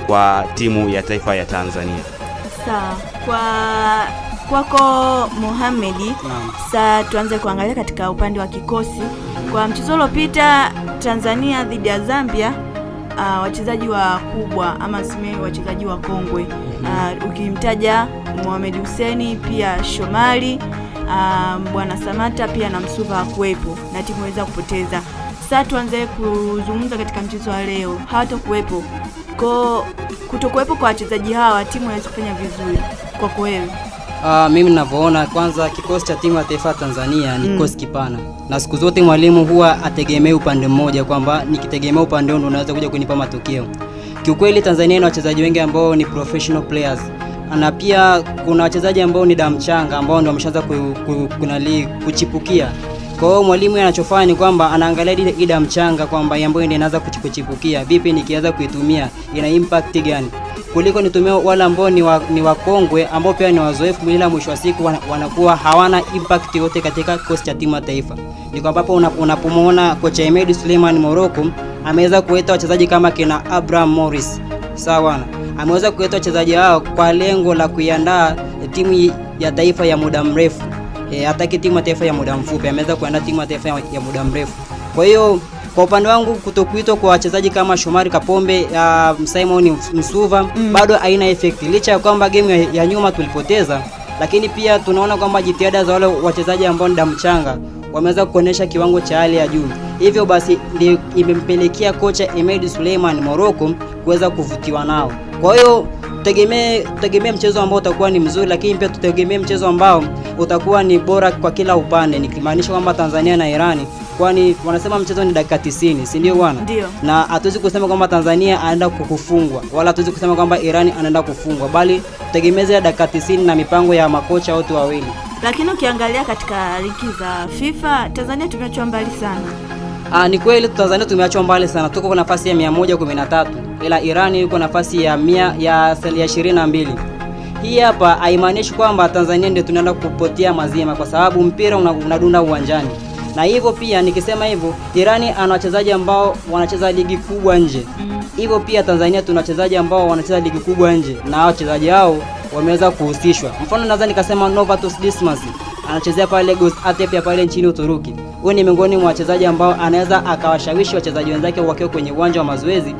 kwa timu ya taifa ya Tanzania. Sawa, kwako Mohamedi. Sasa tuanze kuangalia katika upande wa kikosi. Kwa mchezo uliopita Tanzania dhidi ya Zambia, wachezaji wakubwa ama sime wachezaji wakongwe, ukimtaja Mohamed Huseni, pia Shomari, Bwana Samata pia na Msuva hakuwepo na timu iweza kupoteza. Sasa tuanze kuzungumza katika mchezo wa leo, hawatakuwepo. Kwa kutokuwepo kwa wachezaji hawa, timu haiwezi kufanya vizuri kwako wewe? Mimi ninavyoona, kwanza kikosi cha timu ya taifa ya Tanzania ni kikosi kipana, na siku zote mwalimu huwa ategemei upande mmoja, kwamba nikitegemea upande huu ndio unaweza kuja kunipa matokeo. Kiukweli Tanzania ina wachezaji wengi ambao ni professional players, na pia kuna wachezaji ambao ni damu changa ambao ndio wameshaanza kuchipukia. Kwa hiyo mwalimu anachofanya ni kwamba anaangalia ile damu changa kwamba ambayo ndio inaanza kuchipukia, vipi nikianza kuitumia ina impact gani, kuliko nitumie wale ambao ni wakongwe ambao pia ni wazoefu, ila mwisho wa siku wanakuwa hawana impact yote katika kikosi cha timu ya taifa. Ni kwamba hapo unapomuona kocha Hemed Suleiman Morocco ameweza kuleta wachezaji kama kina Abraham Morris, sawa, ameweza kuleta wachezaji hao kwa lengo la kuiandaa timu ya taifa ya muda mrefu. Hataki timu ya taifa ya muda mfupi, ameweza kuandaa timu ya taifa ya muda mrefu. Kwa hiyo kwa upande wangu kutokuitwa kwa wachezaji kama Shomari Kapombe, Simon Msuva bado haina effect, licha ya kwamba game ya nyuma tulipoteza, lakini pia tunaona kwamba jitihada za wale wachezaji ambao ni damu changa wameweza kuonyesha kiwango cha hali ya juu. Hivyo basi ndio imempelekea kocha Hemed Suleiman Morocco kuweza kuvutiwa nao. Kwa hiyo tutegemee mchezo ambao utakuwa ni mzuri, lakini pia tutegemee mchezo ambao utakuwa ni bora kwa kila upande, nikimaanisha kwamba Tanzania na Irani, kwani wanasema mchezo ni dakika 90, si ndio bwana? Ndio. Na hatuwezi kusema kwamba Tanzania anaenda kufungwa wala hatuwezi kusema kwamba Irani anaenda kufungwa, bali tutegemeze dakika 90 na mipango ya makocha wote wawili. Lakini ukiangalia katika ligi za FIFA Tanzania tumeachwa mbali sana. Ni kweli Tanzania tumeachwa mbali sana, tuko kwa nafasi ya 113 ila Irani yuko nafasi ya 22. Hii hapa haimaanishi kwamba Tanzania ndio tunaenda kupotea mazima, kwa sababu mpira unadunda uwanjani. Na hivyo pia nikisema hivyo, Irani ana wachezaji ambao wanacheza ligi kubwa nje. Hivyo pia Tanzania tuna wachezaji ambao wanacheza ligi kubwa nje na wachezaji hao wameweza kuhusishwa. Mfano naweza nikasema Novatus Dismas anachezea pale Gaziantep ya pale nchini Uturuki. Huyu ni miongoni mwa wachezaji ambao anaweza akawashawishi wachezaji wenzake wakiwa kwenye uwanja wa mazoezi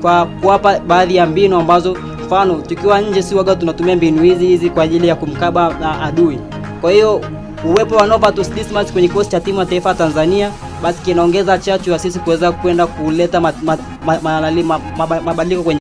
kwa kuwapa baadhi ya mbinu ambazo, mfano tukiwa nje si waga tunatumia mbinu hizi hizi kwa ajili ya kumkaba adui. Kwa hiyo uwepo wa Novatus Dismas kwenye kikosi cha timu ya taifa Tanzania basi kinaongeza chachu ya sisi kuweza kwenda kuleta mabadiliko kwenye